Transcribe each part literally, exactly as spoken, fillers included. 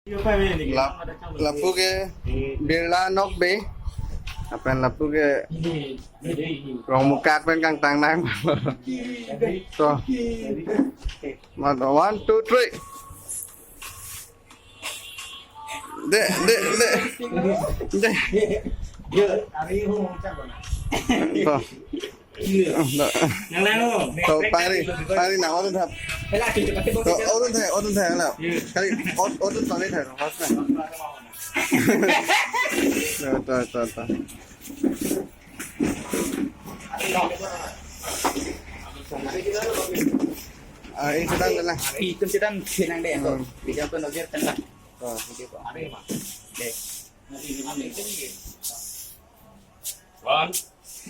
Lap-, lapu ke Birla Nokbe. Lapen lapu ke Rongmukak pen kangtang nang. So. Mat, one, two, three. De, de, de. De. To. Nang nang, oh. To, pari, pari na, odun thap. To, odun thap, odun thap na. Kali, od-, odun thap ni thap, first time. To, to, to, to. Ah, ini sedang, sedang. Itu sedang, sedang deh. Hmm. Video tu nojir tengah. Oh. Video tu. Deh. One,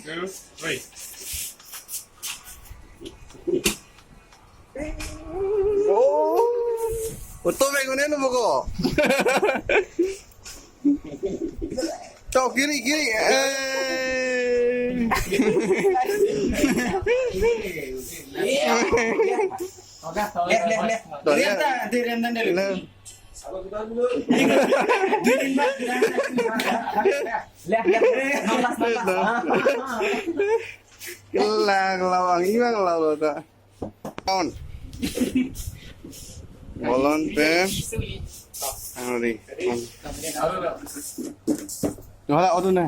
two, three. Oh. Auto bag mana lo boko? To, kiri, kiri. Eh. Left, left, left. To, left. Left. Left, left. Enam belas, enam belas. Kelang lawang, iwang law ta. On. Bolon pen. Ang ready. On. Wala, auto na.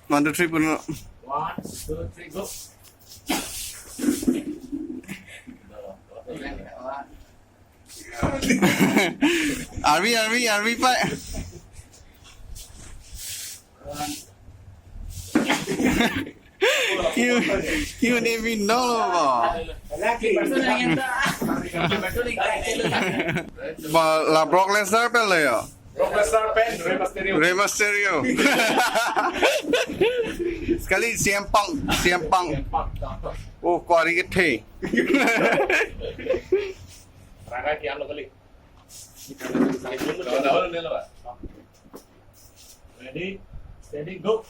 One, two, three, puno. One, two, three, go. Arvi, Arvi, Arvi, pa. Q, Q ni bindong lo ba. Ba la Brock Lesnar pen lo ya. Brock Lesnar pen Rey Mysterio. Rey Mysterio. Sekali siampang, siampang. Oh, kwari kethe. Rangkai kiam lo kali. Ready, steady, go.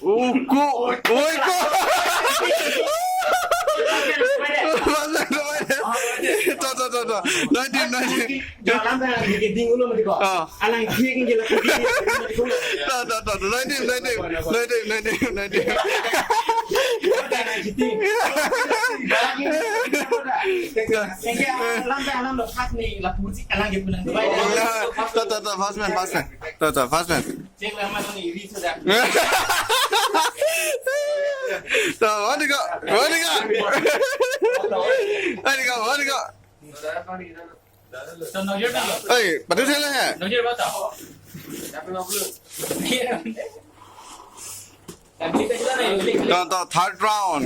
Uku, uku. To, to, to, to. Nineteen, nineteen. Jalan dah, gigi ding ulo mati ko. Ah. Alang gigi gila gigi. To, to, to, to. Nineteen, nineteen, nineteen, nineteen, nineteen. Sengke alam dah, alam lo khas ni, la puji alang gitu nang. To, to, to, fast man, fast man. To, to, fast man. Cek lama ni iri sudah. To, one to go, one to go. One to go, one to go. Hey, patu sila ya? To, to, third round.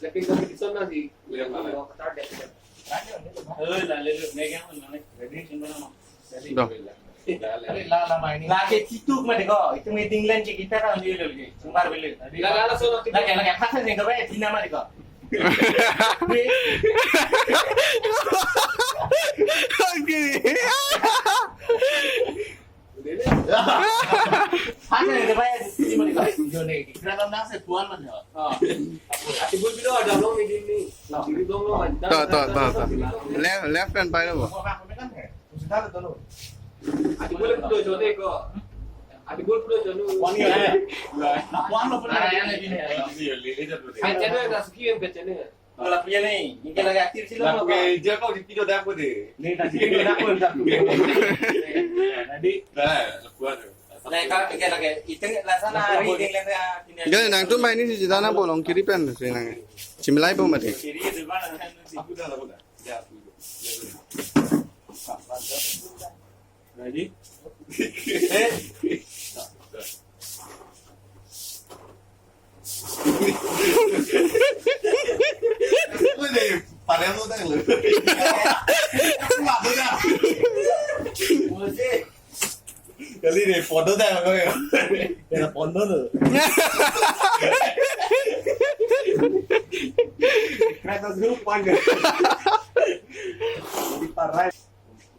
Slapping competition na si. Do. Lagi situ mati ko, itu meeting lain si kita kan dia lagi. Sumbar beli. Lagi, lagi, apa sih yang kau tina mati ko? Oke. Ada yang bayar di sini mati ko? Jone, kita kan nang sebulan mati ko. Ati bul bilo ada long ni dini. Dini dong long. To, to, to, to. Left, left kan pai lo. Ati bul pulo jone ko. Ati bul pulo jone. Wani ya. Na wani lo pulo. Hai, channel na suki yang ke channel. Wala punya ni, ini lagi aktif sih lo. Lah, punya je kau di video dah apa deh? Ni tak sih video dah apa dah. Jadi, dah, kuat. Lah, kau pikir lagi, itu lah sana hari ini lah. Gak, nangtum bai ni si jidana bolong kiri pen si nang. Similai po mati. Kiri itu mana? Aku dah lah, aku dah. Ya, aku dah. Ready? Eh. Padahal lo tang lo. Mabuk ah. Kali ni foto tang lo ya. Kena foto lo. Kereta seru panjang. Di parai.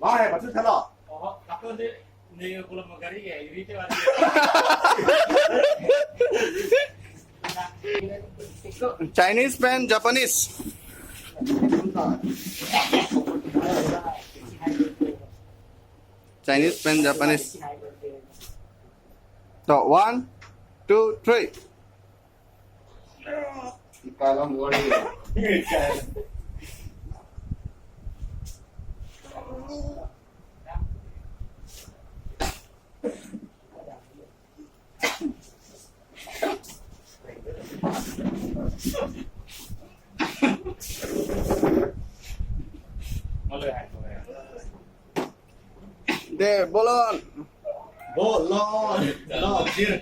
Wah, ya, patut kalau. Oh, aku ni, ni kalau mau gari ya, ini tu ada. Chinese pen Japanese. Chinese pen Japanese. So, one, two, three. De, bolon. Bolon. Lo, sir.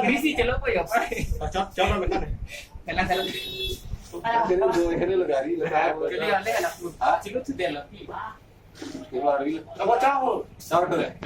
Busy chalo po yo. Chop, chop, chop. Jalan, jalan. Sini lo, sini lo gari lo. Chalo, jalan, jalan. Ha? Chalo, chalo, jalan. Chalo, gari lo. Chop, chop. Chop, chop.